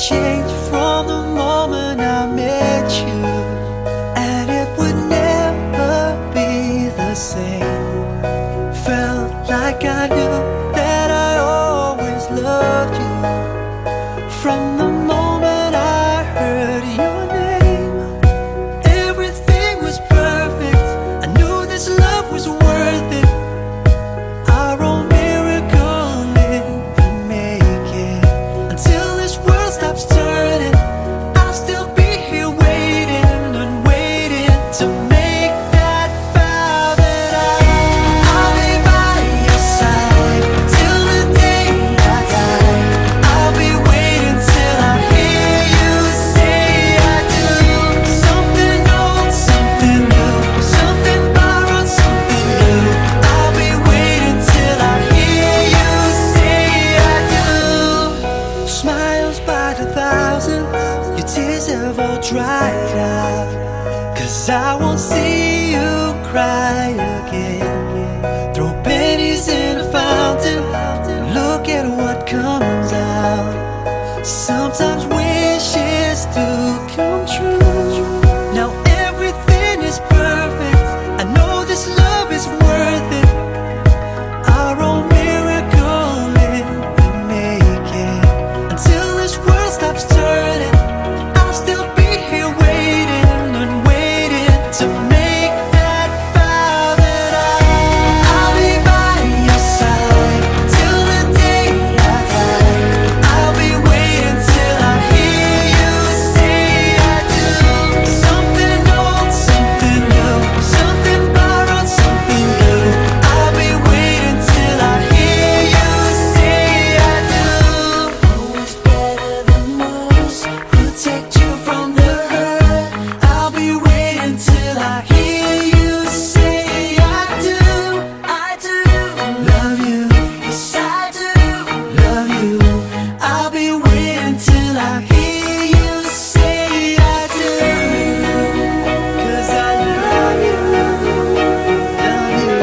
changed from the moment I met you, and it would never be the same. Felt like I knew that I always loved you from the moment I heard your name. Everything was perfect. I knew this love was worth it. Our own miracle if we make it. Until this world stops turning, I'll still be here waiting and waiting to make that vow that I'll be by your side till the day I die. I'll be waiting till I hear you say I do. Something old, something new, something borrowed, something new. I'll be waiting till I hear you say I do. Smiles by the thousands, your tears have all dried out. 'Cause I won't see you cry again. Throw pennies in a fountain, look at what comes out. Sometimes wishes do come true. Now everything is perfect. I know this love is worth it. Our own miracle if we make it. Until this world stops turning, I'll still be here waiting and waiting to make that vow that I'll be by your side till the day I die. I'll be waiting till I hear you say I do. Something old, something new, something borrowed, something new. I'll be waiting till I hear you say I do. Always better than most, protect you from the hurt. I'll be waiting till I hear you say I do. I do love you. Yes, I do love you. I'll be waiting till I hear you say I do. 'Cause I love you, love you.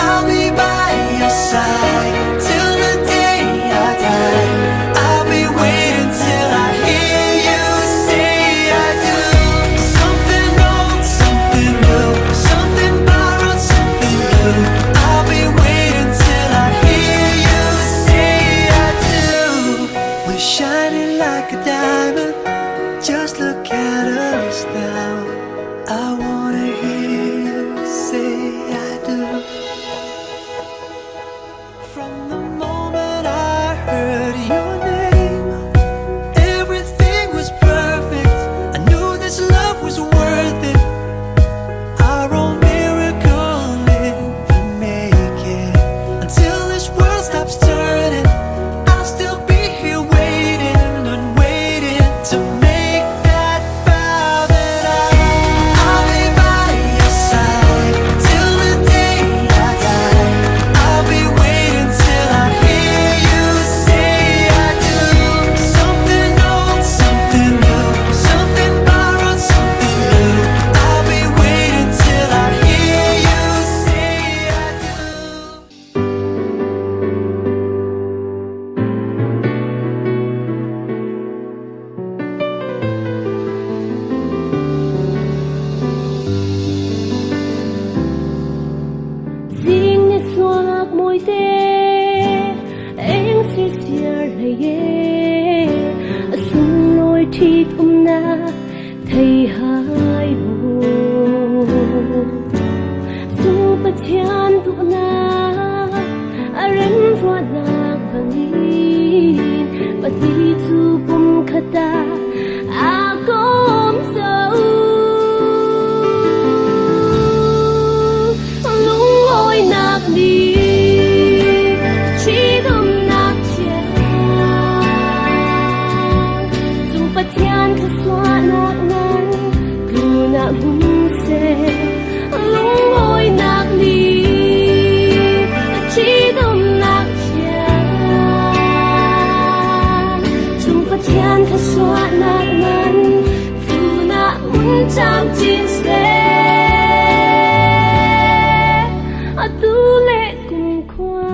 I'll be by your side till the day I die. I'll be waiting till I hear you say I do. Something old, something new, something borrowed, something new. I'll be waiting till I hear you say I do. We're shining like a diamond. Just look at us now. I wanna hear you say I do. From the moment I heard your name, everything was perfect. I knew this love was worth it. Our own miracle if we make it. Until this world stops turning, I'll still be here waiting and waiting to make that vow that I'll be by your side till the day I die. I'll be waiting till I hear you say I do. Something old, something new, something borrowed, something new. I'll be waiting till I hear you say I do. Zing ni suak mawite eng sirsiar hlei e a sunglawi ṭhit umnak thei hai maw Cung Pathian duhnak a remruatnak bangin pahnih cu pumkhat ah aa kom zo. Lungawinak nih ṭhitumnak thiang cung Pathian thluachuahnak ngan tlun ah hmun seh. Lungawinak nih ṭhitumnak thiang cung Pathian thluachuahnak ngan tlun ah hmun camcin seh. Atu le kumkhua.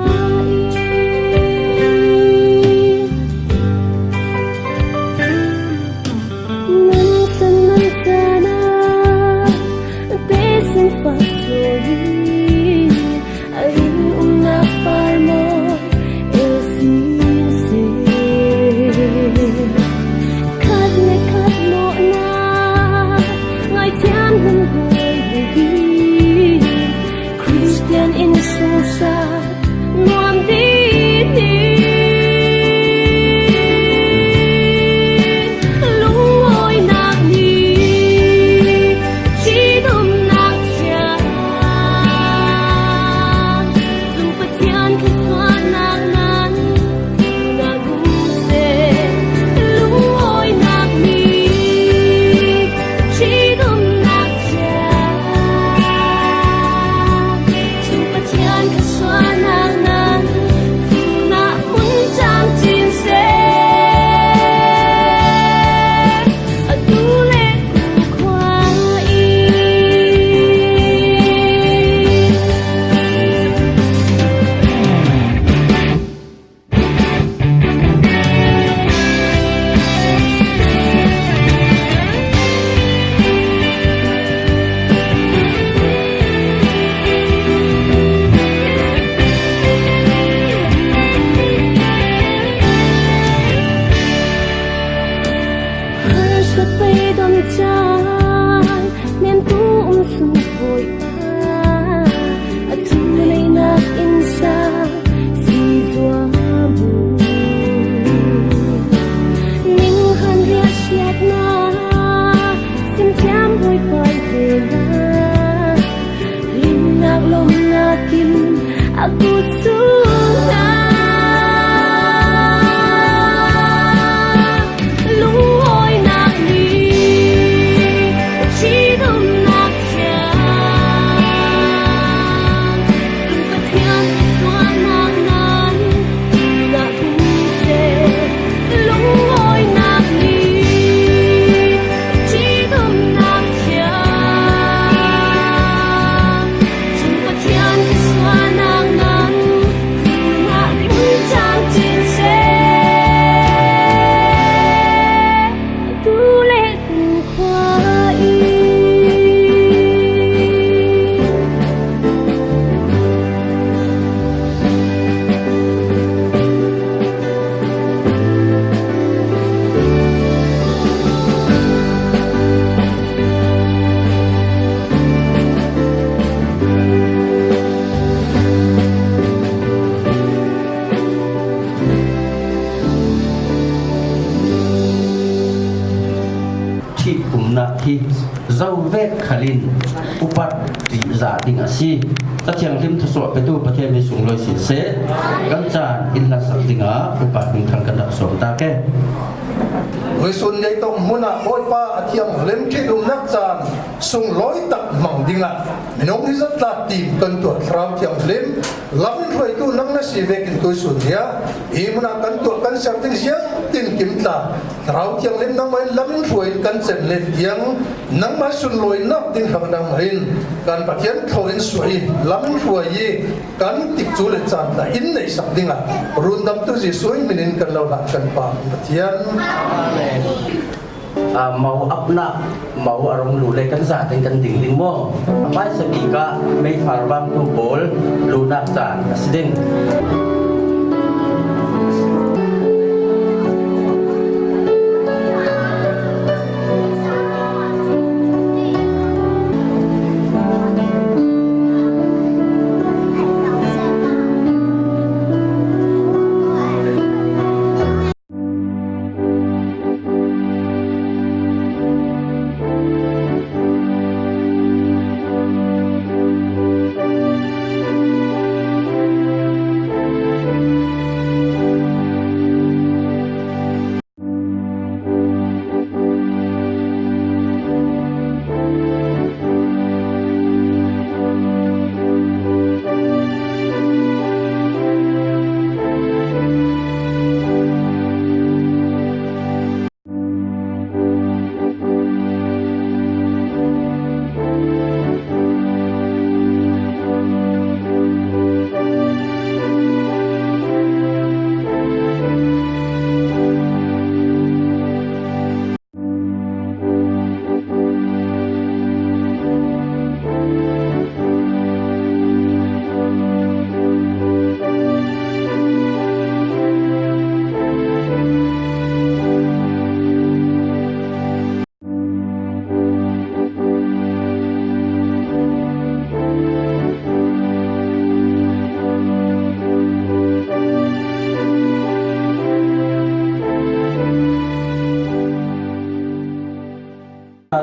hi zo vek khalin upat ṭihzah ding a si. Cathianghlim thasuah petu Pathian mi sunglawi sin seh, kan caan in hlasak dingah upat minthang kan rak sawm ta ke. Risun nei tong hmun ah Bawipa a thianghlim ṭhitumnak caan sunglawi tak hmang dingah minung hi zatlak tim kan tuah. Thlarau Thianghlim lam in hruaitu nang na si vekin tuisun hi hi hmun ah kan tuah kan ser ding siang tin kim tla. Thlarau Thianghlim nangmah in lam in hruai in kan cem len tiang nangmah sunlawinak ding hrang nangmah in kan Pathian tho in suai lam in hruai i kan tik cu le caan tla in nei sak dingah rundamtu Jesuh min in kan lo hlan kan Pa Pathian. Amen. Mau apnak mau arong lu le kan za ten kan ding ding mo mai sabi ka mei far bang tu pawl lunak caan a si ding.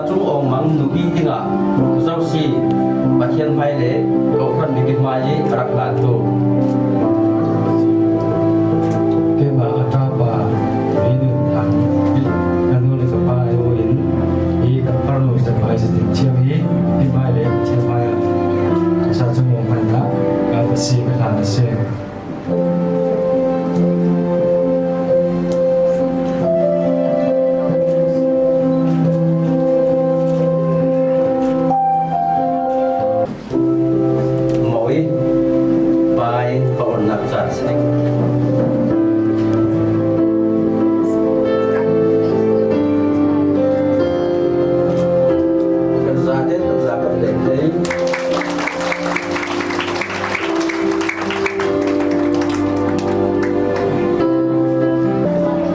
Cung awng mang nupi dingah zoh si Pathian hmai le kawhhran mipi hmai i rak hlan tu. Keimah a ṭapa Vinun Thang ka nu le ka pa aiawh in hi kan farnu Zephyr Thiam hi hi hmai le Pathian hmai ah sa cung awng hmanh ah ka si ka hlan a si. Mawi pai paornak ca si. Kan za te kan za kan leng thei.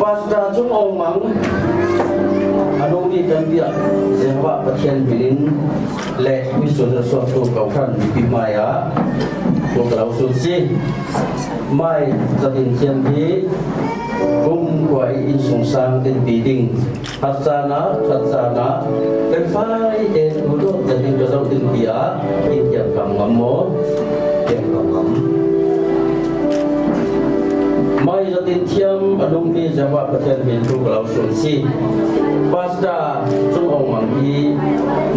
Pastor Cung Aung Mang anungmi kan biak Jehovah Pathian min in le misun a suaktu kokhan mipi hmai ah lo sun si. Mai zatin thiam hi kum khua i inn sungsang tin pi ding hat caan ah that caan ah kan fai te tu dawt zatin ka zoh ding ti ah in thiam kam ngam maw? Thiam kam ngam. Mai zatin thiam a nungmi Jehovah Pathian min tu ka lo sun si. Pastor Cung Aung Mang hi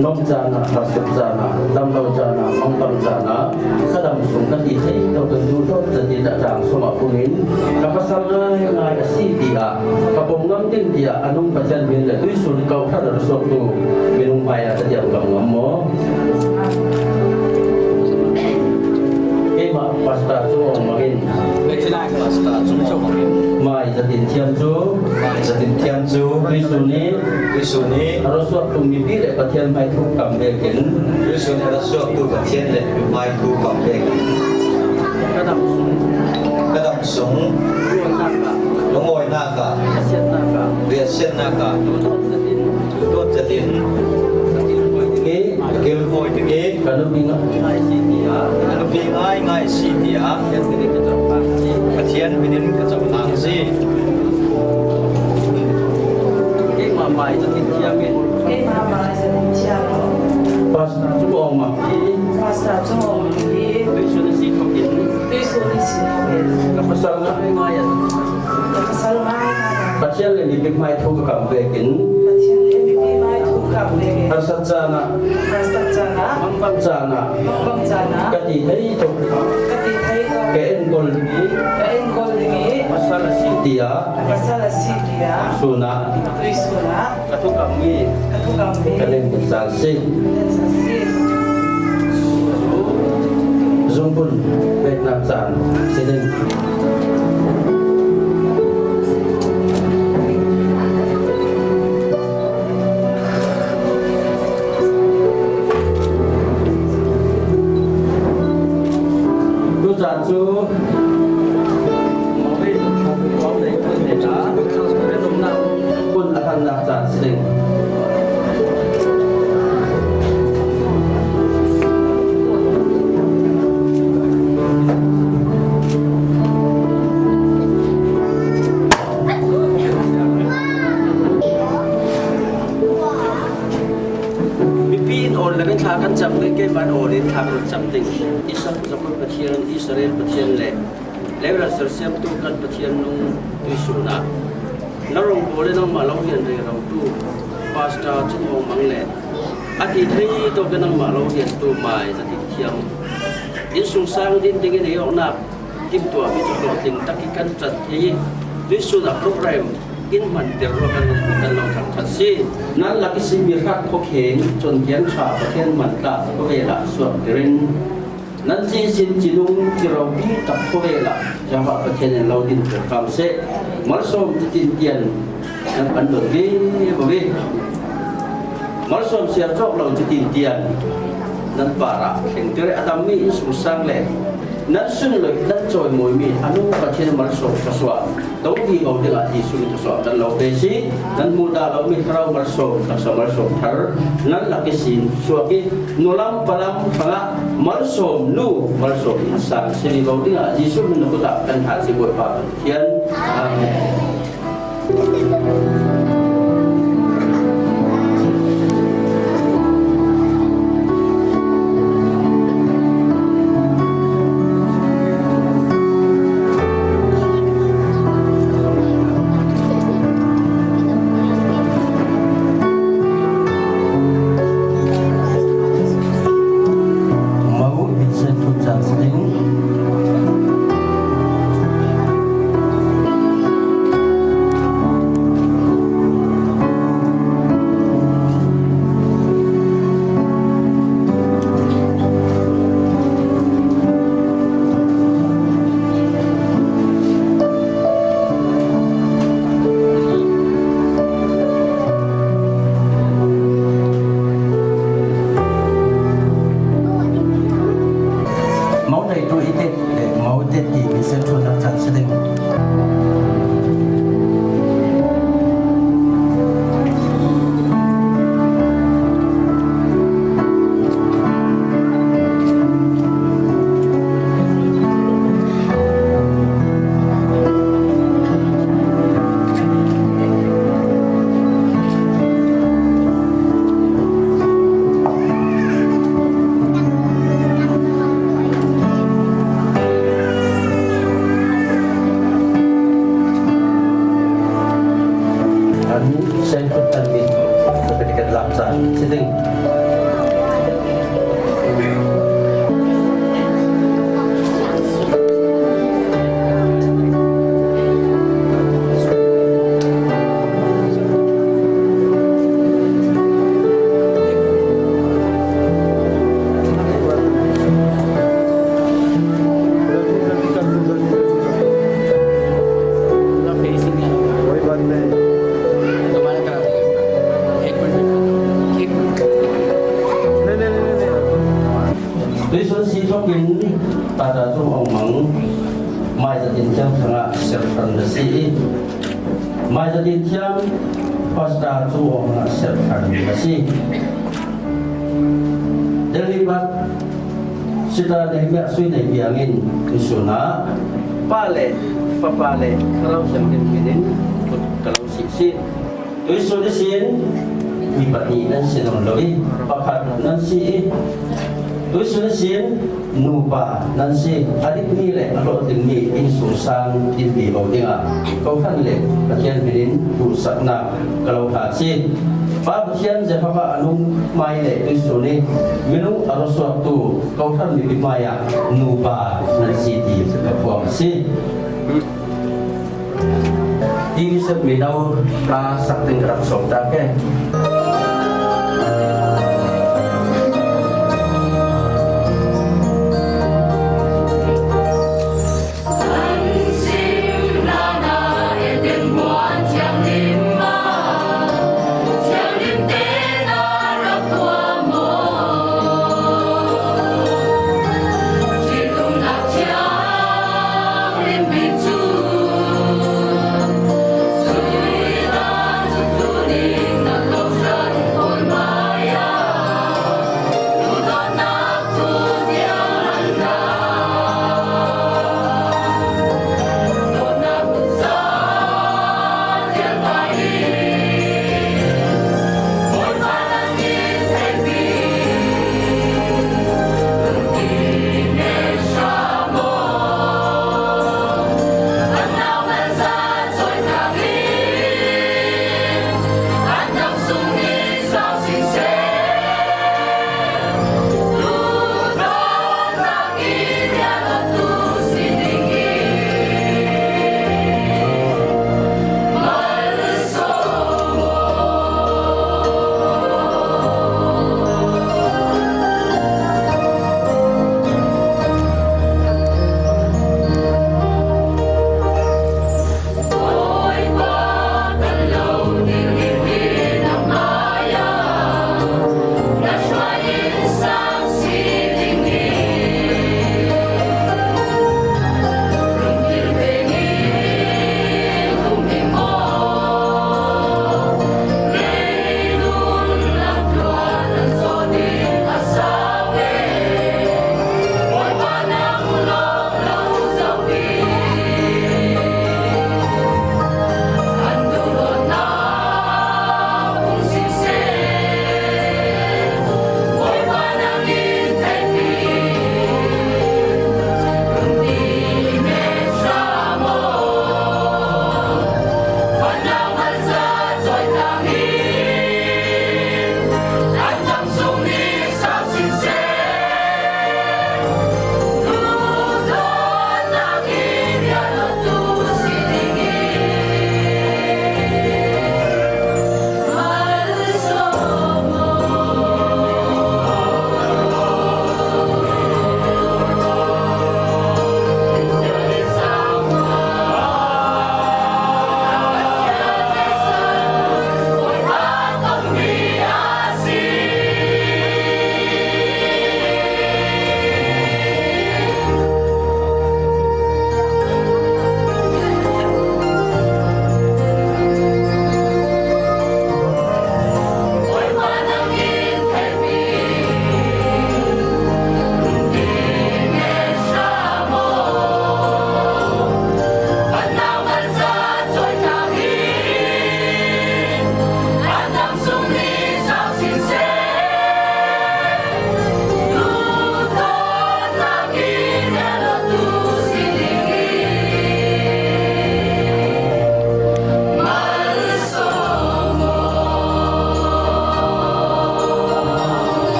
nom caan ah, harsat caan ah, dam lo caan ah, mangpang caan ah, ka dam sung ka ti thei to kan du to zati da tang sungah pungin ka pasal ngai ngai a si ti ah ka pom ngam ding tiah anung Pathian min le tuisun ko kha da sok tu minung hmai ah ka diam kam ngam maw? Keimah pastor Cung Aung Mang in Mai zatin thiam cu Zatin thiam cu Jesuh nih Jesuh nih a rawsuak tu mipi le Pathian hmai thu kam bekin Jesuh nih a rawsuaktu Pathian le hmai thu kam bekin ka dam sung ka dam sung lungawinak ah riansiannak ah dawt zatin kilhawi ding i ka nupi ngai si tiah ka nupi ngai ngai si tiah Pathian min in ka cohlang si. Keimah mai zatin thiam in Keimah mai Pasal ngai ngai an. Pasal ngai ngai. Pathian le mipi hmai thu ka kam vekin. Pathian le mipi hmai thu ka kam vekin. Harsat caan ah. Harsat caan ah. Mangbang caan ah. Mangbang caan ah. Ka ti thei tuk. Ka ti thei tuk. Ka enkawl ding i. Ka enkawl ding i. Pasal a si tiah. Pasal a si tiah. Sun ah. Tuisun ah. Ka thu kam mi. Ka thu kam mi. Ka len caan si. Len caan si. Zungpun peknak caan si ding. Tucaan cu kun a thannak caan si ding. Mipi in awl le thla kan cam ding keimah awl in thla kan cam ding Isak Jacob Pathian Israel Pathian le Level sersiamtu kan Pathian nung tuisun ah na rong pawl le nangmah lo rian re rotu pastor Chung Ong Mang le ati thei to ke nangmah lo rian tu mai zati thiam in sungsang din ding in nak timhtuahmi cu hlawhtling tak i kan cat i tuisun ah program in hman ter rua kan kan lo thangthat si nan lak i simi hrat khawkheng cawnpian tha Pathian man tla khawvel ah suak tirin nan ci sin cinung ciropi tak khawvel ah Jehovah Pathian in lo din ter hram seh malsawm titin tian nan kan dot ve bovi malsawm siar cawk lo titin tian nan para thleng tir atammi in sungsang le nan sunlawih nan cawimawimi a nung Pathian malsawm thluachuah do ti ko dingah Jesuh nih thluachuah kan lo pe si nan hmu ta lomi thlarau malsawm taksa malsawm thar nan lak i sin suak i nulam palam hrangah malsawm nu malsawm insang sini ko dingah Jesuh min kut ah kan hal si Bawipa Pathian. Amen. Mau Vincent Phun Ding. Mau nei tu i tet le mau tet ti mi se thu nak chan si ding. An sen phut tan min certificate lak caan si ding. Tuisun si thok in tata cung ong mang mai zatin thiang thangah serthar na si i mai zatin thiang pastor cung ong ah serthar na si. Delhi bat sita Nehemiah sui nei biangin tuisun ah pa le fapa le thlarau thianghlim min in kut ka lo si si. Tuisun isin mi pahnih nan si lo i pakhat nan si i. Tuisun sin nupa nan si a dikmi le a hlawhtlingmi innsung sang in ti bo dingah kokhan le Pathian min in duhsaknak ka lo hlah si. Pa Pathian Jehovah anung hmai le tuisun i minung a rawsuaktu kokhan mipi hmai ah nupa nan si ti ka phuang si. Ti sep mino hla sak ding ka rak sawm ta ke.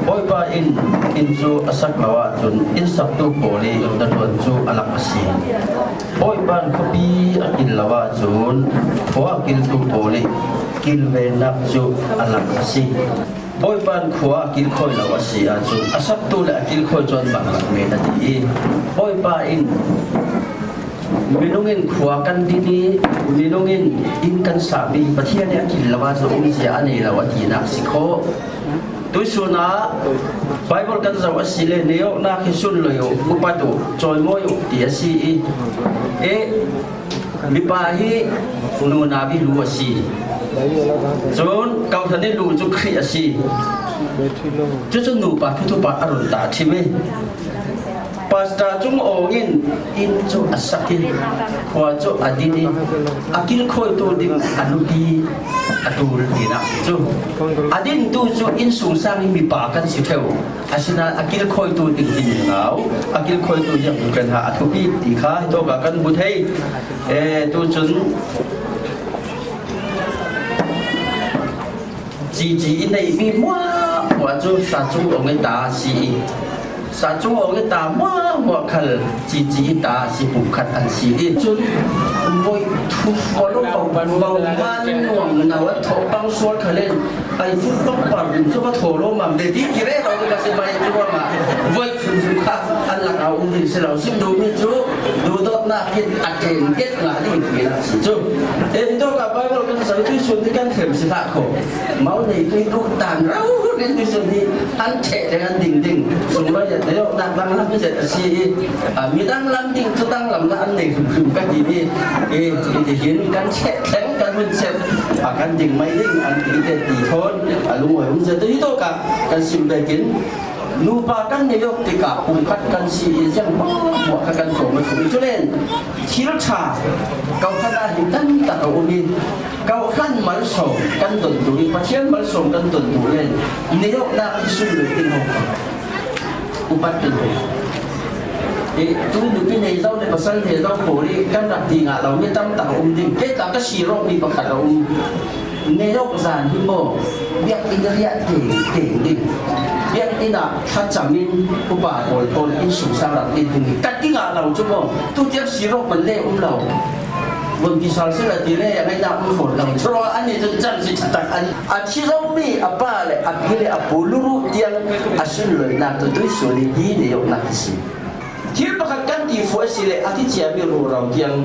Bawipa inn inn cu a sak lo ahcun inn saktu pawl i rianṭuan cu a lak a si. Bawipa khuapi a kil lo ahcun khua a kiltu pawl i kilvennak cu a lak a si. Bawipa khua a kilkhawi lo a si ahcun a saktu le a kilkhawi cu an bak lak men a ti i Bawipa inn Minung in khua kan din i minung in inn kan sami Pathian nih a kil lo ahcun umzia a nei lo a tinak si khawh. Tuisun ah Bible kan zoh a si le neohnak hi sunloi u, upat u, cawimawi u ti a si i e mipa hi nu na bi lu a si. Cun kauhlan i lu cu Khrih a si. Cucu nupa thutupa a run ta ṭhim i pastor cung awng in inn cu a sak i khua cu a din i a kilkhawitu ding a nupi a ṭul tinak si cu. A dintu cu inn sungsang i mipa kan si ṭheo. Asinain a kilkhawitu ding hin ngau a kilkhawitu hiang kan ha a thupi ti kha to ka kan bu thei. E tu cun Cici i neihmi muahmuah cu sacung ong i ta a si i sacung ong i ta muahmuah khal cici i ta a si pumkhat an si i cun voi thu folo ko man nuang no an tho pang sual khalen ai fu pang par ding chu va tho lo mam de ti ki re lo ka si mai chu ma voi chun chu kha an lak au um ding si lo sim du mi chu du dot na kin a ken ket nga ding ki na si chu e to ka bible kan sa tu sun ti kan thlem si hlah kho mau nei tui du tan rau rin tu sun hi an the le an ding ding sung lo ya te nak dang lam se si mi dang lam ding chu dang lam na an nei hrim hrim ka ti ni e ti hin kan che thleng kan hun che a kan ding mai ding an ti te ti thon a lungoi um se te to ka kan sim be kin nupa kan nei yok tikah pumkhat kan si i ziang hmuah kha kan sawm a chu len thil ṭha kokhat ah hin tam tak a um i kokhan malsawm kan ton tu i Pathian malsawm kan ton tu len neoknak hi sunglawi tin ho upat tin ho e tu nupi nei zo le pasal nei zo pawl i kan rak ti nga lo mi tam tak a um ding ke ta ka si ro mi pakhat a um Neok zan hi maw biakinn riah te te ding biakinn ah thlacam in upa pawl pawl inn sungsang rak in ding ka ti nga lo cu maw tu tiang sirok man le um lo von ti sal sela ti le ngai na um fawn lo chro an ni cun chan si tak an a thi lo mi a pa le a pi le a pu luru tiang a sunloi nak tu tui suli hi neok nak si thil pakhat kan ti fu si le a ti chia mi ru rau tiang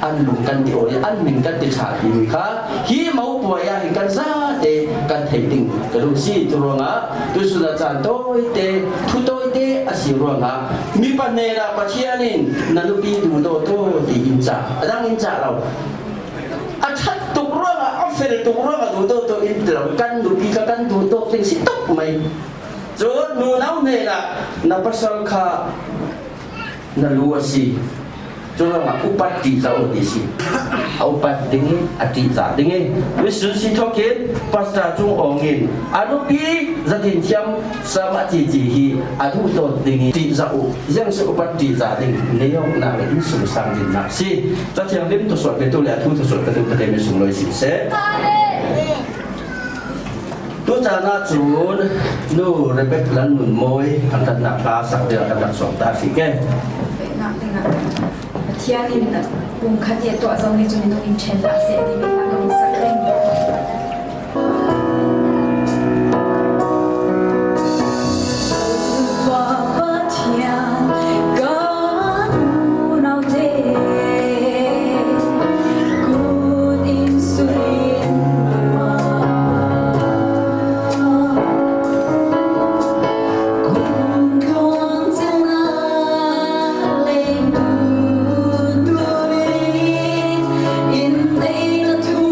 an lung kan ti awi an min kan ti ṭha timi kha hi mopuai ah hin kan zate kan theih ding ka duh si tu ruangah tusun ah caan tawite thu tawite a si ruangah mi pa hnen ah Pathian in na nupi du do to ti in ca a dang in ca lo a ṭhat tuk ruangah a fel tuk ruangah du do to in ti lo kan nupi kha kan du dawt ding si tuk mai cun nu nau hnen ah na pasal kha na lu a si cu ruangah upat ṭihzah u ti si a upat ding i a ṭihzah ding i misun si thawkin pastor cung awng in a nupi zatin thiam sam a ci ci hi a duh dawt ding i ṭihzah u ziang si upat ṭihzah ding neok nak le insung sang din nak si cathiang lim tu suat petu le a thu tu suat petu pate mi sung loi si seh Tu caan ah cun nu Rebecca lan nun mawi an kan nak hla sak ding kan rak sawm ta si ke. Peihnak dingah Pathian in pumkhat i a tuah zong nih cun minung in ṭhen hlah seh timi hla kan sak ding. Pathian kan unaute kut in suin Kum tluang cangah leng tu turin in nei na thu.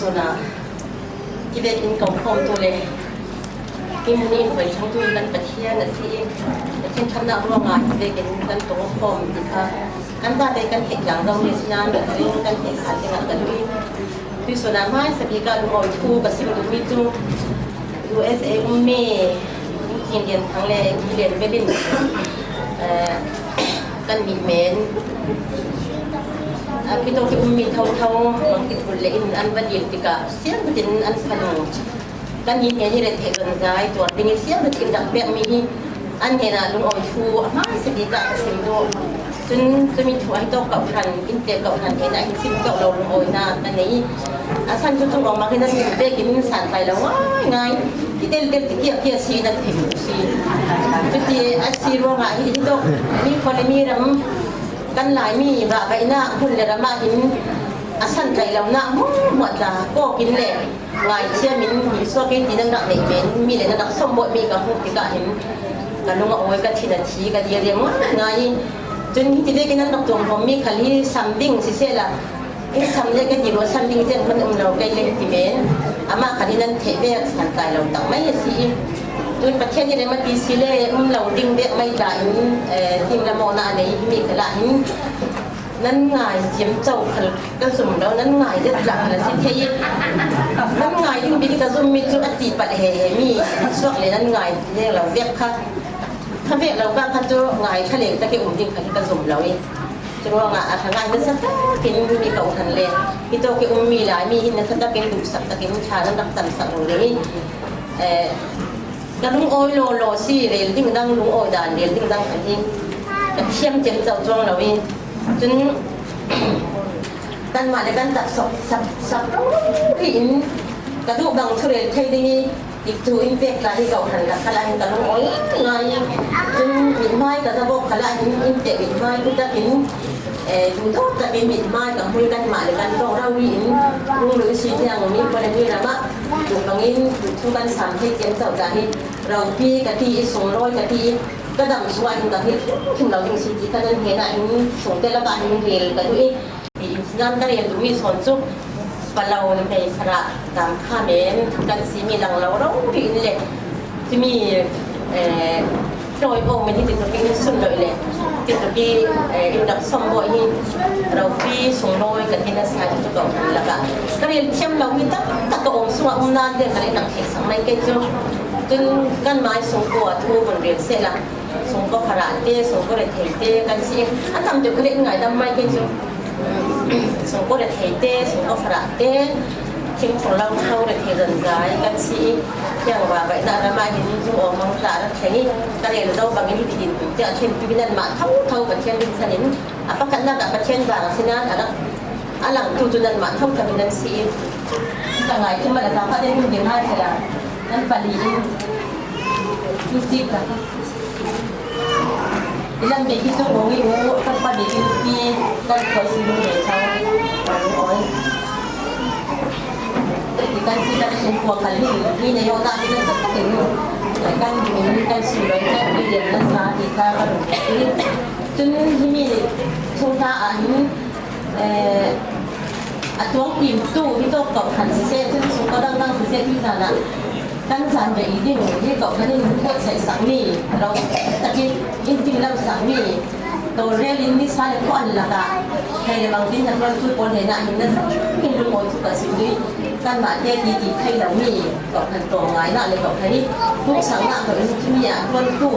Tuisun ah Tibet in ko khawmtu le hi hmun in voi changtu kan Pathian a si i Pathian ṭhatnak ruangah Tibet in kan tong khawm ti kha kan zate kan theih tlang zong nih sinain kan kan theih kha dingah kan duh i tuisun ah hmaisa bik ah lungawi thu ka sim duhmi cu USA ummi Indian Thang le Lian Velin kan nih men Pito ki ummi thotho mangki thul le in an va dil tikah siang tin an fanu kan hi he ni re the zan zai tuar ding i siang tin dak pek mi hi an he na lung oi thu a hmai se bi ka sim do cun cumi thu ai to kau than in te kau than he na in sim to lo lung oi na na nei a san chu chung ma hin an pe kin san tai lo ngai ngai ti tel tel ti kia kia si na thim si cuti a si ruangah hi hi to mi khualimi ram kan Laimi vahvaihnak hmun le ram ah hin a santlaih lonak hmuahmuah tla kawk in le ngaithiam in hmuisuak in ti nan rak neih men mi le nan rak sawmbawi mi ka hmuh tikah hin ka lung a awi ka thin a thi ka diriam ngaingai i cun hi ti vekin nan rak tuamhlawm mi khal hi sam ding siseh la i sam le ka ti rua sam ding zen hman um lo kei le ti men amah khal hi nan theih ve santlai lo tak mai a si i Cun Pathian nih rem a ti si le um lo ding dek mei tla in tim le maw na nei mi khala hin nan ngai thiam cho khal ka zum lo nan ngai zet tla khal si thei nan ngai ding bi ka zum mi cu a ti pat he he mi suak le nan ngai le lo vek kha kha vek lo ka kha cu ngai kha le ta ke um ding kha ka zum lo i curuangah a ngai na sa takin mi ko than le hi to ke um mi lai mi hin na sa takin duh sak takin tha nan rak tam sak lo le Ka lungawi lawlaw si rel ding dang lungawi dan rel ding dang kan hi ka thiam cem co cuang lo i cun kanmah le kan tak sok sak sak ri in ka duh bang thurel thei ding i tikcu in pek la hi ko han la khala in ka lungawi ngai cun mithmai ka zabok khala in in te mithmai tu takin duh takin mithmai ka hui kanmah le kan tong rawi in lunglu si tiang mi mi rama Tuk bangin thu kan sam thei tiang co ta hi ropi ka ti i sunglawi ka ti i ka dam suah in ka hi thim lo ding si ti ka nan he na in sung te laka hin rel ka du i nan ka rel duhmi sawn cu palo hei sara dam kha men kan si mi lang lo ro ri in le timi Ṭawi awm in hi ti in sunlawih le ti tluk i in rak sawmbawi hi ropi sunglawi kan ti nasa cu ko lakah ka rel thiam lomi taktak ka awm sungah um nain den kan in rak theih sang mai kei cu cun kan mai sungko a thu vun rel seh la sungko farah te sungko rethei te kan si a tam deuh ka in ngai dam mai kei cu sungko rethei te sungko farah te thingfur lo tho rethei zanzai kan si i Thiangva vaihnak ram ah hin zu aw mang tla rak thleng i ka rel zo bangin ti din tiah a chimtu in anmah thotho Pathian rinsan in a pakhatnak ah Pathian vang a si nain a rak a langtu cu nanmah thotho in nan si i ka ngai thim a ta fa den ding hai sela nan pali in tu si ka ilan be ki chu ngi u kan pa be ki pi kan khoi si lu le chau oi Kan si kan khua khal hi mi ne yo na mi na tak in kan min kan si lo kan mi lian na sa ti kha ka ru cun hi mi chung hna ah hin a tuang tim tu hi to ko khan si se cun chung ko dang dang si se ti na na kan zan ve i ding hi ko kan in buat sai sak mi ro takin in ting lam sak mi tawlrel in ni sa le khuah an lakah thei le bang tin nan ron tu pawl he na hin nan hin lungawi cu ka sim dui kanmah te ti ti thei lomi kokhan to ngai na le kokhan i hmuhsak na ko in mi ah tuan tu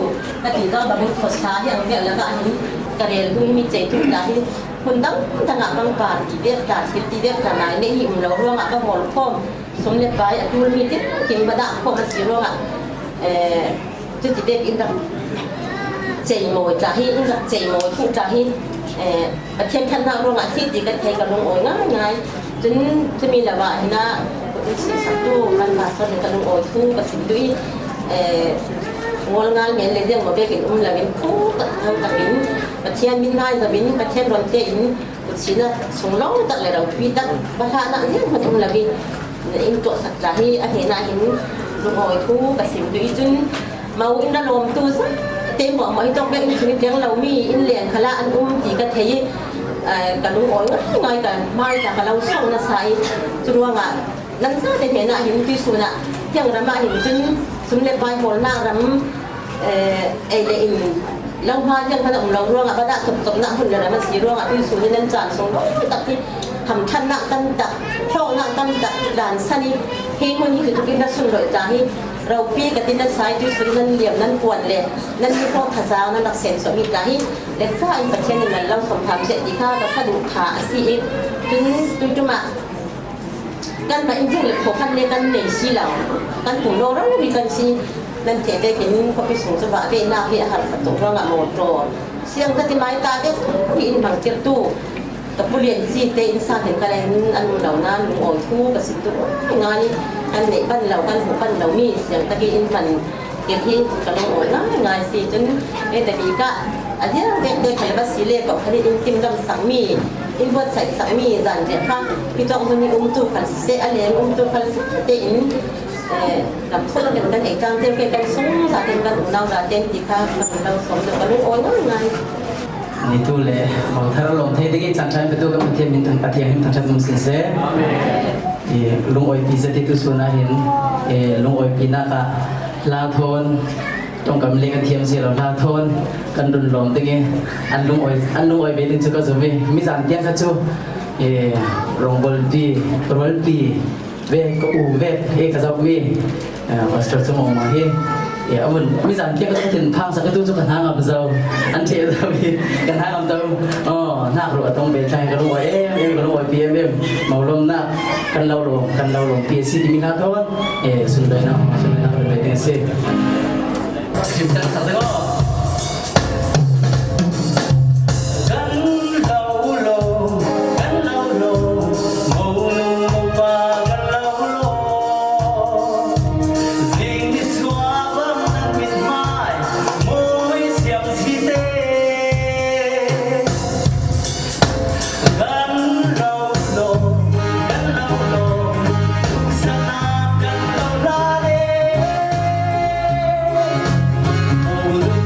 ka ti do bangin khosa hi ang vel laka hin ka rel hui mi chei tu ta hi phun dang dang ah bang kar ti vek ta thil ti vek ta nai ne hi um lo ruang ah ka hol khom sum le pai a tul mi tin kim bada khom a si ruang ah cu ti dek in rak ceimawi tla hi in rak ceimawi thu tla hi Pathian thannak ruangah thi ti kan thei ka lungawi ngaingai cun cumi lawah hina saktu kan pastor ka lungawi thu ka sim tu i ngol ngal men le deng ma bekin um lawin thu tak tho takin Pathian min ngai zawin Pathian ron te in kutsina sunglo tak le ro phi tak bahla na riang man um lawin in tuah sak tla hi a hena hin lungawi thu ka sim tu i cun mau in ra lawm tu za te mo mo hi tok be in chung teng lo mi in len khala an um ti ka thei. Ka lung awi ngai ka hmai ka lo song na sai. Cu ruangah nan zate he na hin ti sun ah tiang ram ah hin cun sum le vai hawl nak ram ei le in lo hma tiang khan um lo ruangah badah tuk tuk nak hun le ram si ruangah tu sun nan caan sung tak hi ham than nak tam tak hlawk nak tam tak dan sani hi hun hi tukin na sun roi ta hi ropi ka tin na sai tu sun nan liam nan puan le nan ni phong thazang nan rak sen so mi ta hi le fa in Pathian in nan lo som tham se ti kha ka sadu tha asi i tun tu tuma kan ma in le kho khan le kan nei si lo kan tu lo ro mi kan si nan the te kin ko pi sung chu ba ve na hi har khat to ranga mo to siang ka ti mai ta ve hi in bang tir tu ka pulian chi te in sa hen ka len an lo na lung oi thu ka sin tu ngai an nei ban lo kan hu ban lo mi siang ta ki in man tir hi ka lung oi ngai ngai si chun e ta bi ka a hiang te te khal ba si le ko khali in tim dam sang mi in buat sai sang mi zan je kha pi tong hun ni um tu khal se a leng um tu khal te in lam thol kan kan ei tang te ke kan sung sa ten kan unau da ten ti kha kan lo som ka lung oi ngai ngai. Ni tu le hong thar lom thei ding chan chan pe tu ka Pathian min thang Pathian hin thang that mum sin se e lung oi pi zati tu suna hin e lung oi pi na ka la thon tong kam le ka thiam si lo la thon kan run lom tinge an lung oi an lung oi be din chu ka zumi mi zan tiang kha chu e rongbol pi rol pi ve ka u ve e ka zau mi pastor chu mo ma hi e amun mi zan tiang ka thin phang sa ka tu chu kan hang am zo an the zo mi kan hang am zo oh nak ru atong be chai ka lu oi em em ka lu oi pi em em mau lom na kan lo lo kan lo lo pi si mi na thon e sun dai na sun dai na be te se chim tan sa de kan lo lo kan lo lo mo nu mo pa kan lo lo zing ni sua bang nan mit mai môi siam si te kan lo lo kan lo lo sana kan lo la le mo nu.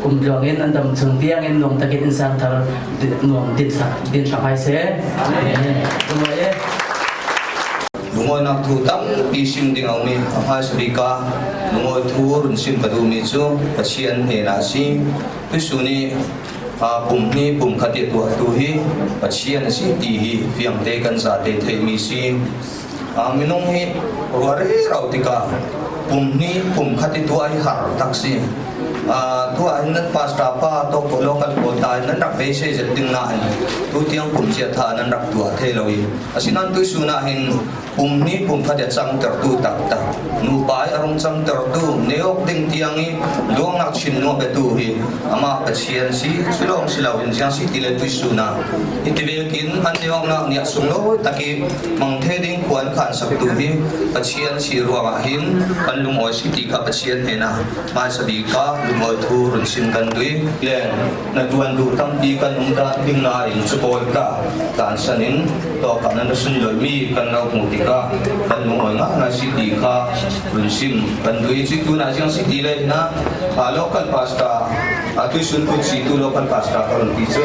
kum tluang in an dam chung tiang in nuam takin in sang thar nuam din sak din sak hai se. Amen. Lungawinak thu tampi sim ding a um i a hmaisa bik ah lungawi thu run sim ka duhmi cu Pathian hnenah a si. Jesuh nih pum hi pum khat i a tuahtu hi Pathian a si ti hi fiangte kan zate theihmi si. Minung hi ruah rero tikah pum hi pum khat i tuah hi har tak si. Tuah hin nan pastor pa to ko local pawl ta in nan rak beisei zet ding nain tu tiang pum chia tha nan rak tuah thei lo i asinain tuisun ah hin pum nih pum khat a cangtertu taktak nupa i a rung cangtertu neok ding tiang i luangnak chin nuah petu hi amah Pathian si culawng si loin ziang si ti le tuisun ah hiti vekin an neoknak nih a sunglawi tak i mangthe ding khuan khan saktu hi Pathian si ruangah hin kan lungawi si ti kha Pathian hnenah hmaisa bik ah lungawi thu run sim kan dui le na tuan duh tampi kan um dah ding nain cukawl ka tlansan in tawka nan sun loimi kan lo hmuh tikah kan lungawi ngai si ti kha run sim kan dui ci tu na siang si ti le na local pastor atu sun put si tu local pastor ka run ti cu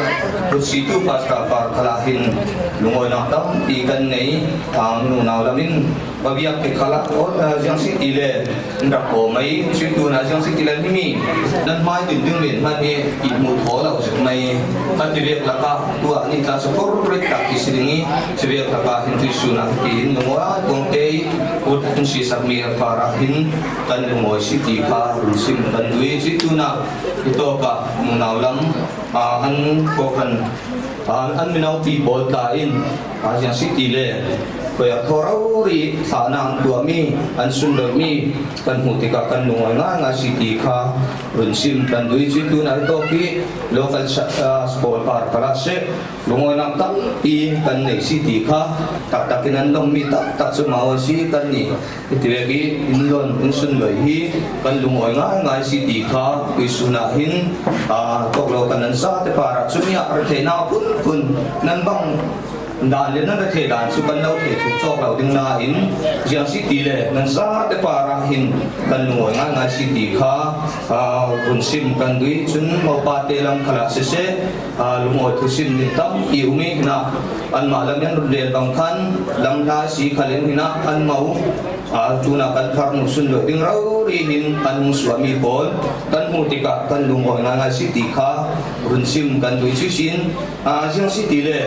put si tu pastor par khala hin lungawi nak tampi kan nei ang nu nau lamin pabiak te khala jiang si ti le rak ko mai cu tu na jiang si ti le mi nan hmai din ding men man hi i mu tho lo mai kan ti vek laka tua ni tla su por rit tak ki siringi si vek laka hin tu su na ti hin lungwa kong te kut hin si sak mi para hin kan lungoi si ti kha run sim kan dui chi tu na ito ka nau lam an ko kan an minau pi bol ta in Asia City le koi a thoro ri thla an tuahmi an sunlawihmi kan hmuh tikah kan lungawi ngaingai si ti kha run sim kan dui cu tu nai to ki local sport par kala se lungawinak tampi kan nei si ti kha taktak in an lommi taktak cu mau si kan ni iti ki inlon in sunloi hi kan lungawi ngaingai si ti kha tuisun ah hin tok lo kan an za te para chumi ah rethei phun phun nan bang dan le nan the dan chu kan lo the thu chok lo ding na in jiang si ti le nan za te para hin kan nuai ngai ngai si ti kha run sim kan dui chun mo pa te lam khala se se lungoi thu sim ni tam i umi na an ma lam yan run rel bang khan lam tha si khalen hina an mau tuna kan phar nu sun lo ding rau ri hin an hung suami pawl kan hmu tikah kan lungoi ngai ngai si ti kha run sim kan dui chu sin Siang si ti le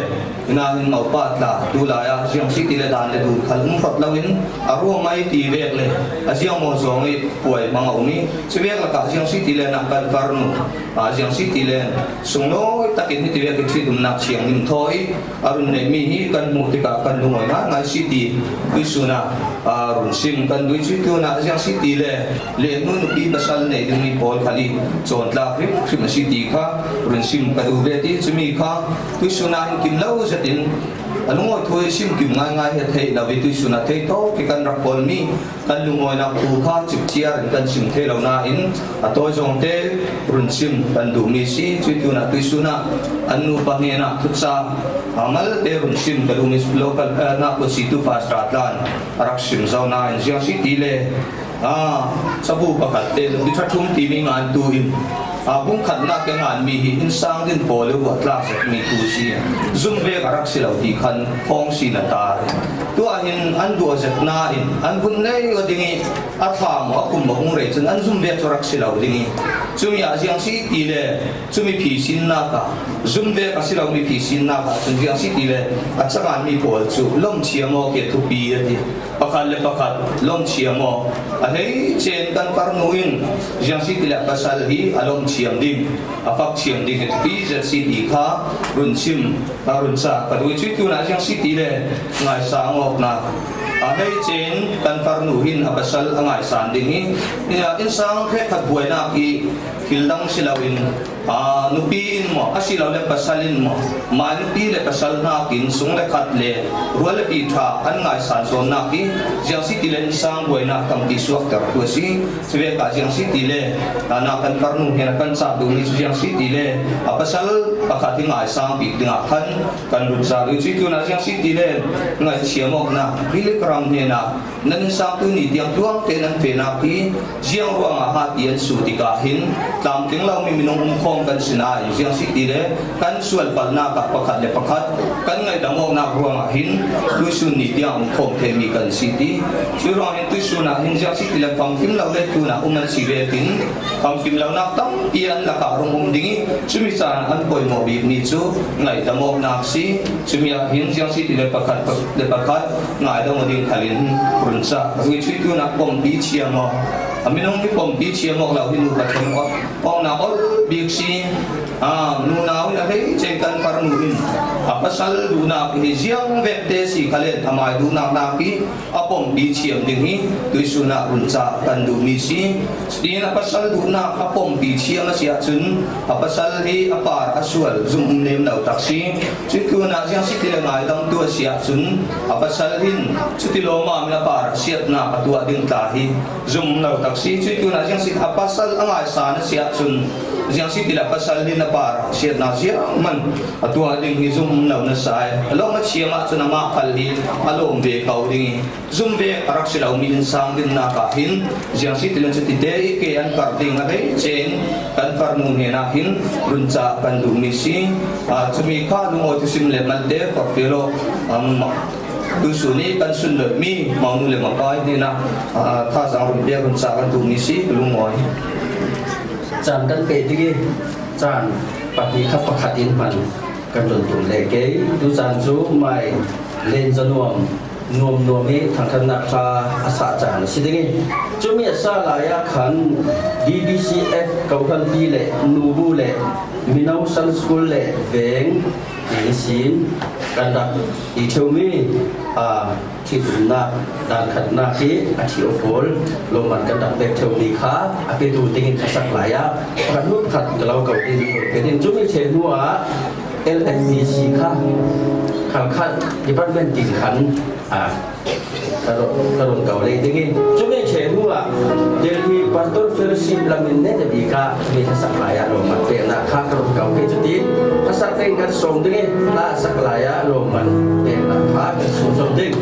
nain maupa tla tu lai ah siang si ti le dan le dur khal um fat loin a ruang mai ti vek le a siang mo zong i puai mang a um i chuvek lakah siang si ti le nak kan farnu a siang si ti le sunglawi takin hi ti vek thi dumnak chiang nim thoi arun nei mi hi kan hmuh tikah kan lungoi ngai ngai si ti tuisuna run sim kan dui chu tu na siang si ti le le nu nupi pasal nei dingmi pawl khali cawn tlak hrim hrim a si ti kha run sim ka duh ve ti chumi kha tuisuna in kim lo zetin a lungawi thui sim kim ngai ngai he thei lo i tuisuna thei to ki kan rak kawl mi kan lungawi nak thu kha chipchiar in kan sim thei lo nain a tawi zong te run sim kan duh mi si cui tu na tuisuna an nu pa hne na thutsa amal te run sim ka duh mi local na ko si tu pastor tlan rak sim zau na in ziang si ti le Sabu pakhat te nupi ṭha thum timi ngan tu in bung khatnak ke ngan mi hi innsang din pawl i ruah tlak mi tu si zum ve ka rak si lo ti khan thawng si na tar tu hin an dua zet na in an vun nei o ding i a thla mo a kum mo ung re chun an zum ve chu rak si lo ding i chumi a ziang si ti le chumi phi sin na ka zum ve ka si lo mi phi sin na ka chun ziang si ti le a changan mi pawl chu lom chiamo ke thu pi ati pakhat le pakhat lawmchia maw a hlei chen kan farnu in jiang si ti le pasal hi a lawmchiam ding a fak chiam ding hi zet si ti kha run chim run sa ka dui chui tu na jiang si ti le ngai sang ok na a hlei chen kan farnu hin a pasal a ngai san ding hi in sang khe khat buai nak i thil dang si lo in Nupi in maw asilole pasal in maw mah nupi le pasal nakin sung le khat le rual le pi ṭha an ngaisan zawnnak hi ziang si ti le insang buainak tampi suakter tu a si. Cuve ka ziang si ti le na kan farnu he kan cah duhmi cu ziang si ti le a pasal pakhat hi ngaisang bik dingah khan kan lut za du. Cu tu na ziang si ti le ngaithiam awk na Ram hnenah nan insang tu ni tiang tluang tein an fenak hi ziang ruangah ha ti an su tikah hin tlamtling lomi minung um khawm kan si nain ziang si ti le kan sual palhnak ah pakhat le pakhat kan ngaihdam awknak ruangah hin tuisun ni tiang um khawm themi kan si ti. Cu ruang hin tuisun ah hin ziang si ti le famkim lo le tun ah um an si ve tin famkim lonak tampi an lakah rung um ding i cumi caan an pawimawh bik mi cu ngaihdam awknak si. Cumi ah hin ziang si ti le pakhat le pakhat ngaidam ding khalin run ca rui chui tu nak pompi chia maw a minung hi pompi chia mok lo hi nu pathen ong na ol bik si. A nu nau in a hei chen kan far nu in a pasal du nak hi ziang vek te si khalen thamai du nak nak hi a pompi chiam ding hi tuisuna run ca kan du mi si. Tin a pasal du nak a pompi chiam a sia chun a pasal hi a par a sual zum nem lo tak si. Cu na ziang si ti le ngai dam tu a sia chun a pasal hin chuti lo ma mi a par siatnak a tuah ding tla hi zum lo tak si. Cu tu na ziang si a pasal a ngai sa na sia chun ziang si ti la pasal hin a par siatnak ziang man a tuah ding hi zum lo na sai lo ma chiam ah chun ama phal hi a lom ve ko ding zum ve rak si lo mi in sang din na ka hin ziang si ti lan chu ti te i ke an kar ding a hei chen kan farnu he na hin run cha kan du mi si. Chumi kha lungo thisim le mal te for felo tu su ni kan sun lo mi mau nu le ma pai ni na tha sang run bia run cha kan du mi si lungoi. Caan kan pe tigi caan pahnih kha pakhat in man kan run tum le ke tu caan cu mai len zanuam nuam nuam i thangthannak kha a sa caan a si ding i cumi a sa lai ah khan DBCF kokhan pi le nubu le mino sun school le veng ti sin kan rak i theumi a thitumnak dan khatnak hi a thi pawl loman kan rak pek theumi kha a petu ding in sak lai ah pakhat nu pakhat ka lo ko din pe din. Cumi the hnu ah LNBC kha khalkhat department tin khan a karon ko le ding in cumi the hnu ah Delhi Pastor Fellowship lamin ne te bi ka mi sak lai ah loman pe na kha karon ko ke chutin sak ding kan som ding in la sak lai ah loman pe na kha kan som ding.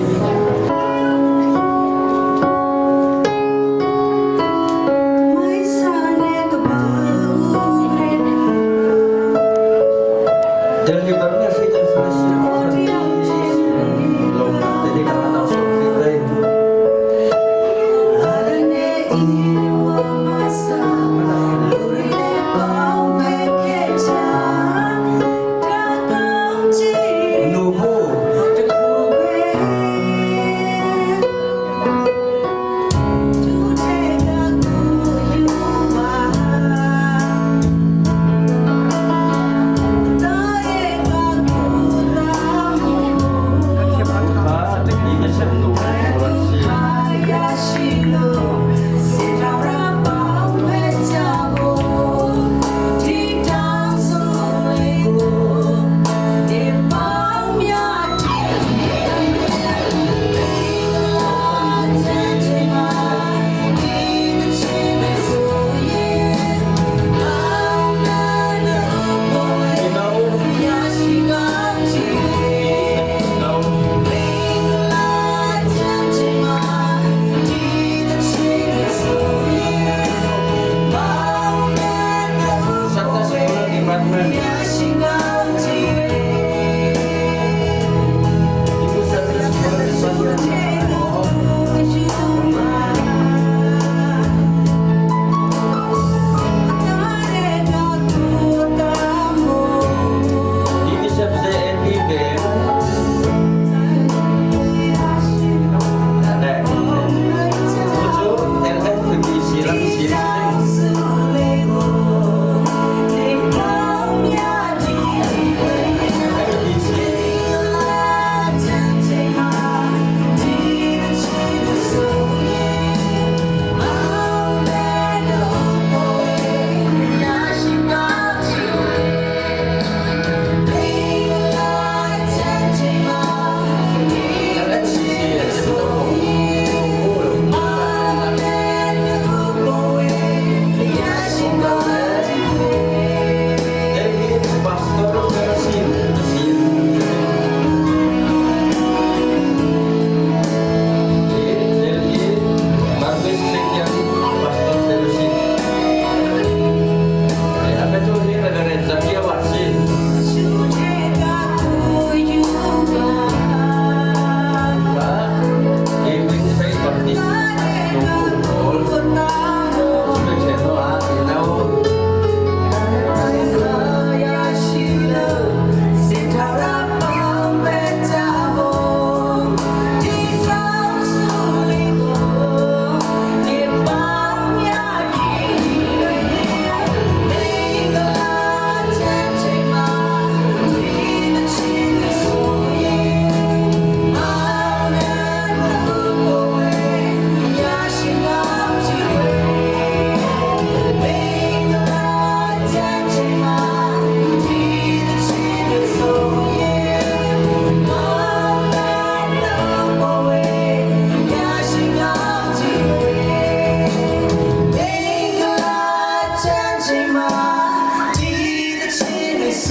Delhi Burma Freedom Fellowship loman te di kan atang som fit dai. Nu bu.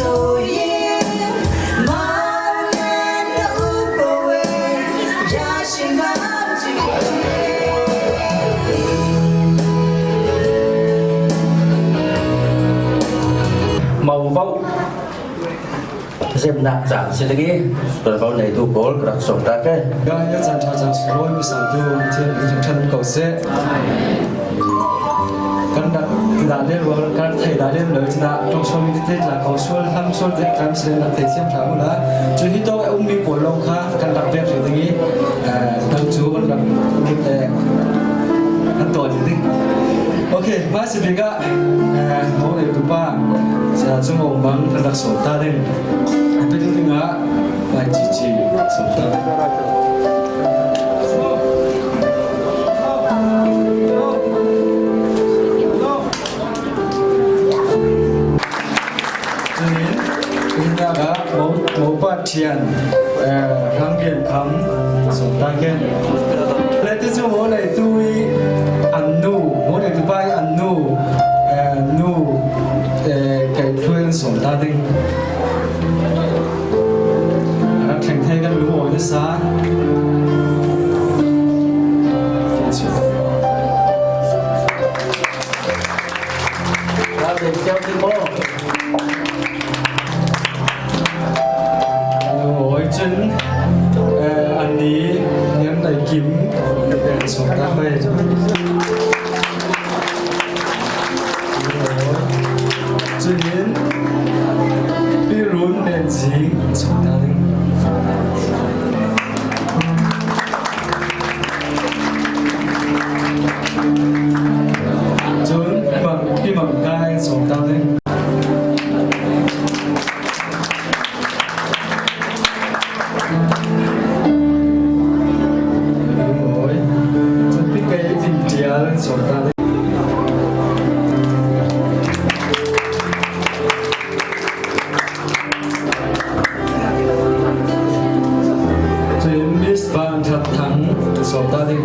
手印，马年的乌龟，也是南极。 Mau vau zemnak caan si ding i tuanvo neitu pawl ka rak sawm ta ke. Ga ya chan tha chan soi mi sang tu thian in than ko se. Kan dak da le ro kan thei da le lo chna tong so mi te la ko sol ham sol te kam se na thei siam tha la chu hi to um mi ko long kha kan dak pek ri ding i dang chu kan dak te kan to ni ding. Okay, ma si bi ga mo le tu pa sa chung ong bang kan dak so ta ding. Pe ding nga lai chi chi so ta. Mo pa thian rang gen kham so ta gen le te chu mo le tu i an nu mo le tu pai an nu nu kai thuen so ta ding rak thleng thei kan lu oi na sa. Ra về treo tin mo. โอ้ยจนอันนี้เนี้ยในกิมเป็นสมตาไปจนพี่รุนเป็นจริงสมตาหนึ่งจนบังพี่บังกายสมตาหนึ่ง โอ้ยจนพี่ไก่จริงเจียสมตาจนมิสบานทัดทั้งสมตาหนึ่ง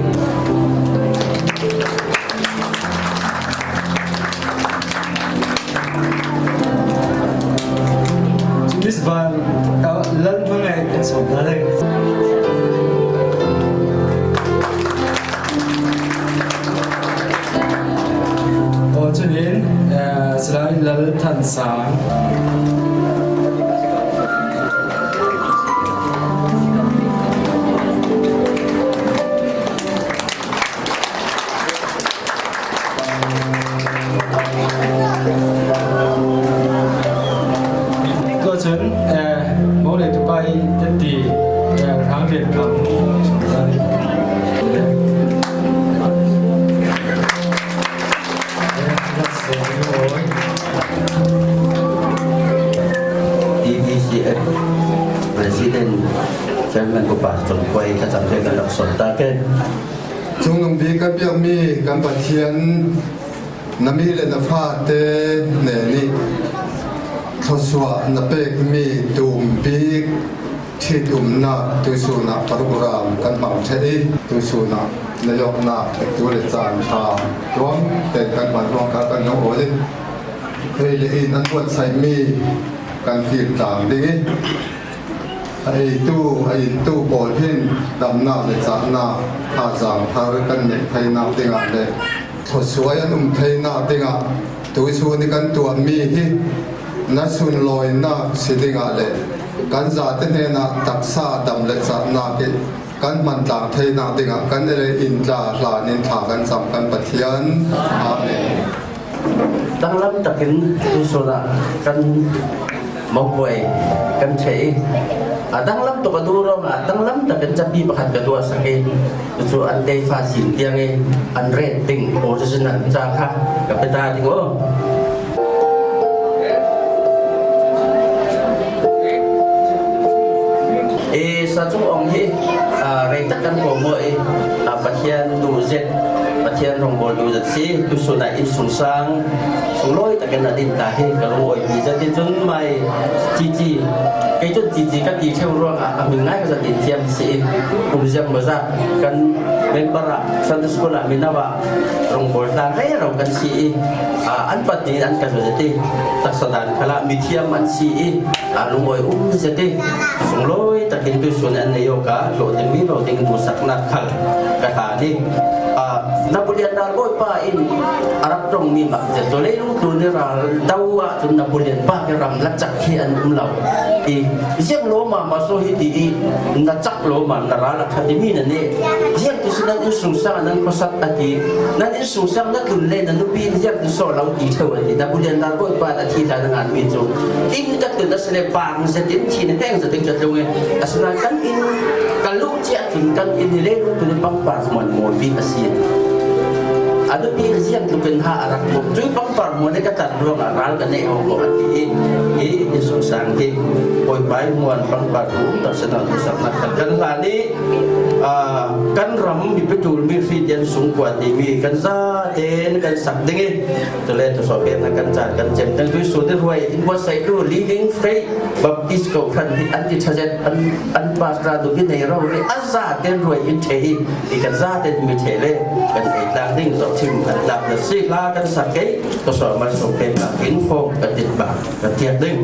มิสบานลันเมื่อไงสมตาหนึ่งโอ้จุนินสลายลัลทันสางก็ฉันโมเลตุไปเตตีทางเรียนคำ TBCF President Chairman ko pa chung koi ka cham te kan rak som ta ke. Chung nung bi kan biak mi kan Pathian na mi le na fa te ne ni thoswa na pek mi tum bik thi tum na tu su na program kan bang the tu su na na yok na tu le chan tha tuam te kan ban rong ka kan no o le hei le in an tuat sai mi kan phir tang ding ai tu ai tu bol hin dam na le cha na tha jang thar kan nei thai na tinga le ทศวยอันอุ้มเทนาติงะตัวชูนี่กันตัวมีฮินัสุนลอยนาสิติงะเลกันจาเตเนนะตักซาดำเลจานากิกันมันต่างเทนาติงะกันเลอินลาลานินทากันจำกันปะเทียนอาเมน ตั้งลำตะกินตุสุนะกันมองป่วยกันเฉย dang lam to ka du ro nga dang lam ta kan chapi pakhat ka dua sake chu an te fa sin tiang e an rating original cha kha ka peta ding o. E sa chung ong hi rei tak kan ko mo e Pathian du zet Pathian rong bol du zet si tu su na in sung sang sung loi takin. biakinn a din ta hi ka lung oi mi zati cun mai cici kei cun cici ka ti theu ruangah a min ngai ka zat in thiam si kum ziang maza kan member ah Sunday school ah minawa rongbawl tlang rei ro kan si i an pat ni an ka zati taksadan khala mi thiam an si i lungoi um zati sungloi takin tu sun an nei ka lo ding mi lo ding tu sakna khal ka ta ni Napoleon dal boy pa in Arab tong mi mak je to le lung tu ni ral dawa chun Napoleon pa ke ram la chak hi an um lo i ziang lo ma ma so hi ti i na chak lo ma na ral tha ti mi na ne ziang tu sin nan in sung sang nan khosat ati nan in sung sang na tlun le na nupi ziang tu so lo ti theu ati Napoleon dal boy pa na thi la na ngan mi chu in ka tun asle pang zatin thi na heng zatin ka tlung e asna kan in kalu chia chun kan in le lu tu pang par mon mo bi asi anu pi ziang tu pen ha arak mo chui pang par mo ne ka tat ruang ral ka nei ho ko ati i i sung sang ki poi pai muan pang par ku tak sena tu sak nak kan la ni kan ram mi petul mi fi tian sung kwa ti mi kan za ten kan sak ding i จะเล่นตัวสอบเป็นกันจัดกันเจ็บตั้งด้วยสูตรรวยอินวัดไซดู Living Faith Baptist ko khan hi an ti chajet an an pastor du bi nei ro ri aza ten roi in the hi i kan za ten mi the le kan ei tlang ding zo chim kan lak na si la kan sak ke to so ma so pe ma in pho kan dit ba kan tiak ding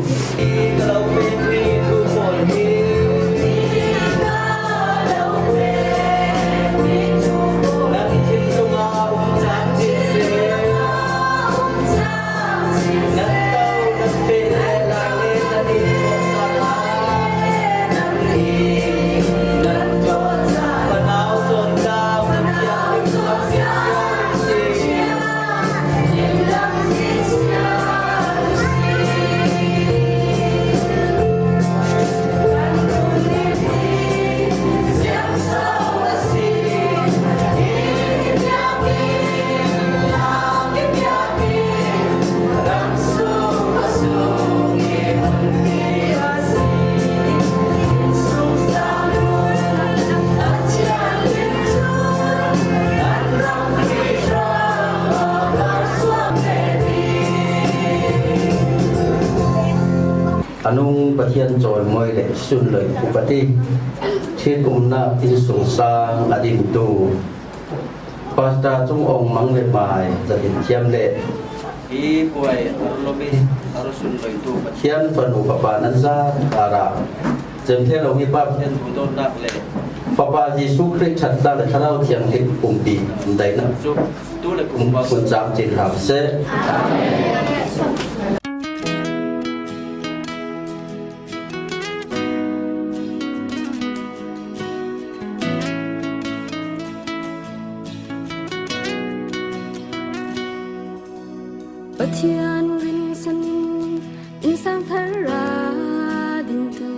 Anung Pathian chawi moi le sun loi upati thil umnak in sung sang adin tu Pastor Chung Ong Mang le Mai zatin thiam le hi puai arlomi arusun loi tu Pathian fanu fapa nan za ara chem the lo mi pa Pathian bu don nak le Fapa Jesuh Christ that ta le thlarau thiang hlim pumpi dai na chu tu le kum kun cham chin ram se. Pathian rinsan in sang thar ra din tu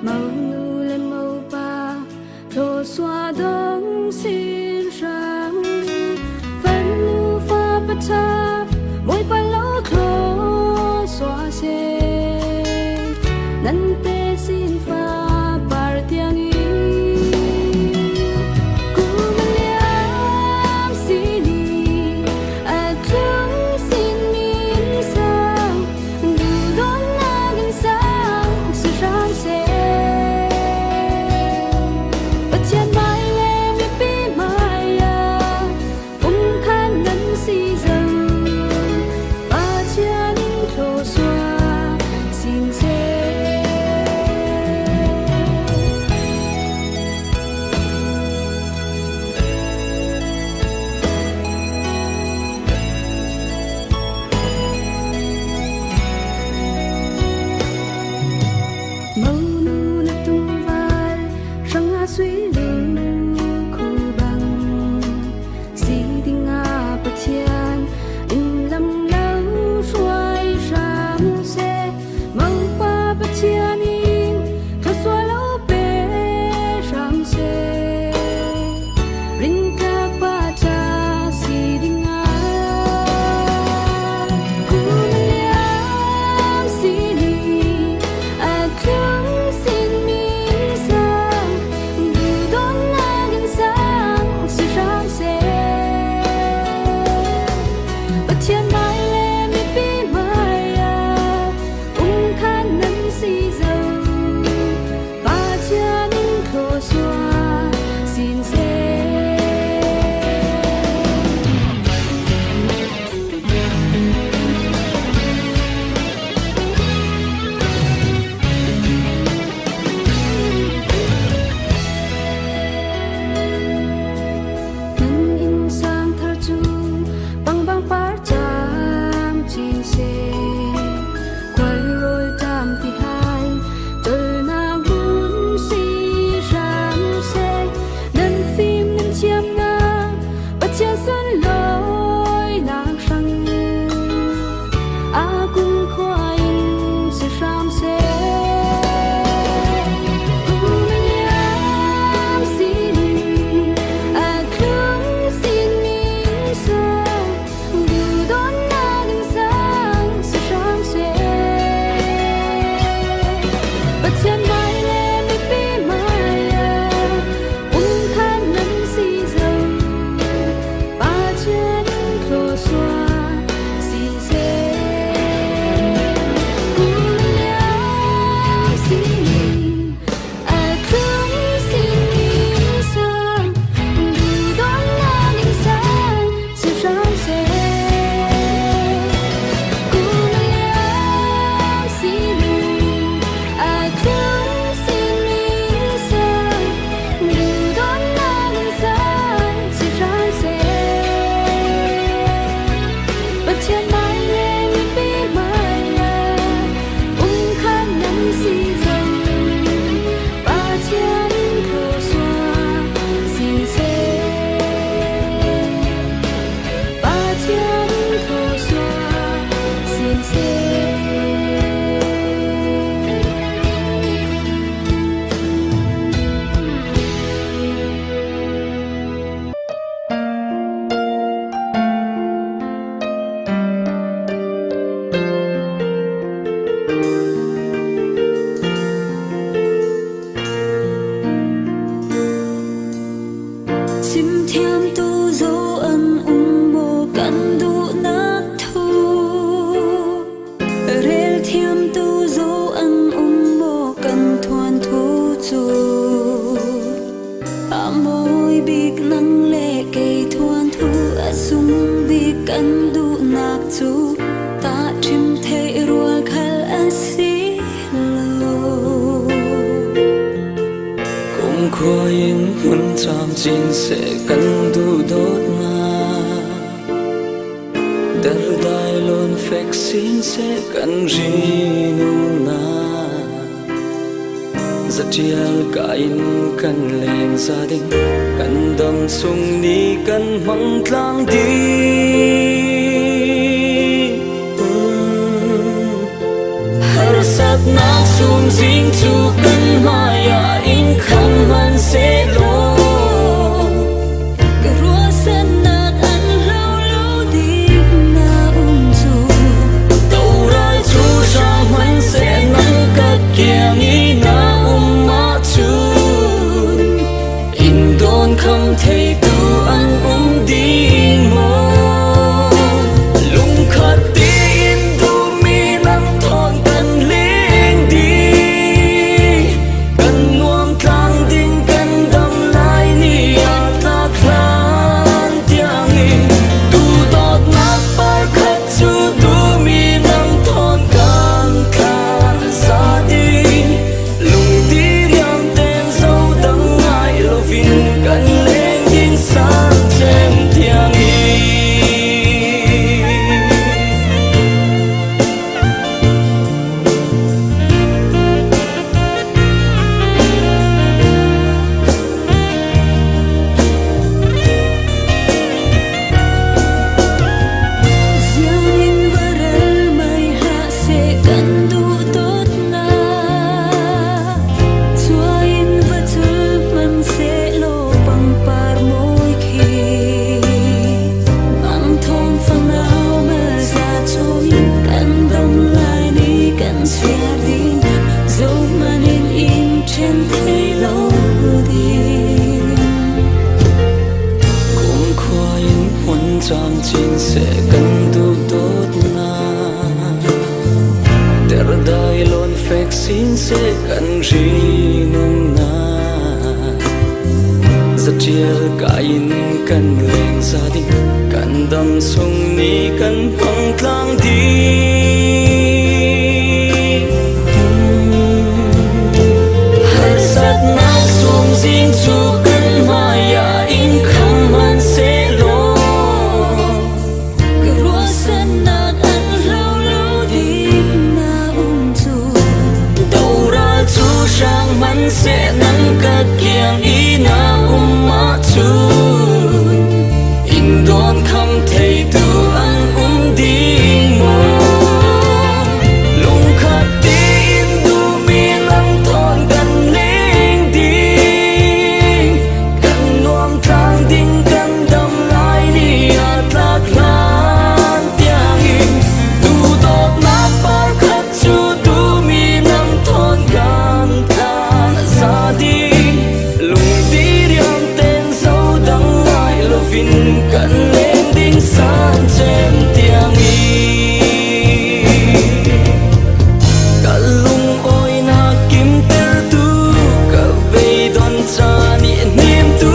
mau nu le mau pa tho swa dong sin hrang fan nu fa pa tha moi pa lo thlo swa se nan te sin fa par tiang i Kumaliam sini atlung sin min sang dudon nagin sang si ram se. chin seh kan duhdawtnak. Dardai lawn fek sin seh kan rinumnak. Zatial ka in kan leng za ding, kan dam chung ni kan hmang tlang ding. Harsatnak sumzing cu kan hmai ah in kham hmanhsehlaw, Ka ruahsannak an hlo lo ding na um cu. Doral cu hrang hmanhseh nang ka kiang i na um ahcun, in dawn kham theitu an um ding maw? Lungkhat tein duhmi nang thawn kan leng dih. Kan nuam tlang ding, kan dam lai ni ah tlak hlan tiangin. Duhdawtnak par khat cu duhmi nang thawn kan tlan za ding. Lungti riam ten zo dang ngai lovin kan leng ding sang cem tiangin. Ziangin varal mai hlah seh kan duhdawtnak. Cuai in va cul hmanhsehlaw pangpar mawi khi. Nang thawng fanau malza chungin kan dam lai ni kan chiar ding. Zohmanh in in ṭhen thei lo ding. Kumkhua in hmun camcin seh kan duhdawtnak. Dardai lawn fek sin seh kan rinumnak. Zatial ka in kan leng za ding, kan dam chung ni kan hmang tlang ding. Harsatnak sumzing cu kan hmai ah in kham hmanhsehlaw, Ka ruahsannak an hlo lo ding na um cu. Doral cu hrang hmanhseh nang ka kiang i na um ahcun, in dawn kham theitu an um ding maw? Lungkhat tein duhmi nang thawn kan leng ding. Kan nuam tlang ding, kan dam lai ni ah tlak hlan tiangin. Duhdawtnak par khat cu duhmi nang thawn kan tlan za ding. Lungti riam ten zo dang ngai lovin kan leng ding san cem tiangin. Ka lungawinak kimtertu, ka beidon caan i hnemtu,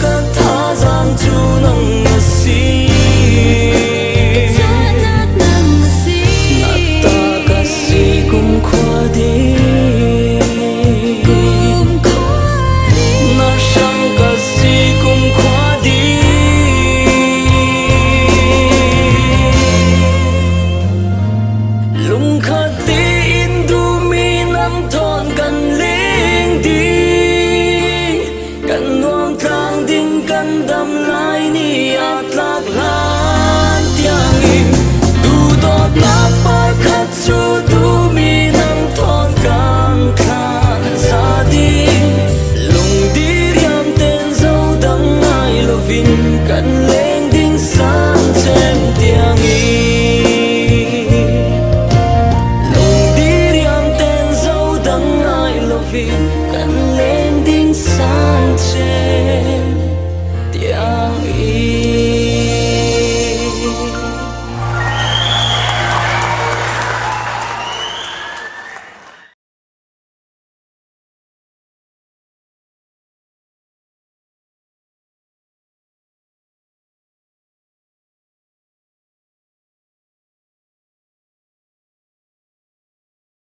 ka thazaang cu nang na si. Ka cahnak nang na si. Na ta ka si kumkhua ding. Kumkhua ding. Na hrang ka si kumkhua ding. Lungkhat tein duhmi nang thawn kan leng ding. Kan nuam tlang ding, kan dam lai ni ah tlak hlan tiangin. Duhdawtnak par khat cu duhmi nang thawn kan tlan za ding. Lungdi riam ten zo dang ngai lovin kan leng ding sang cem tiangin. Lungdi riam ten zo dang ngai lovin kan leng ding sang cem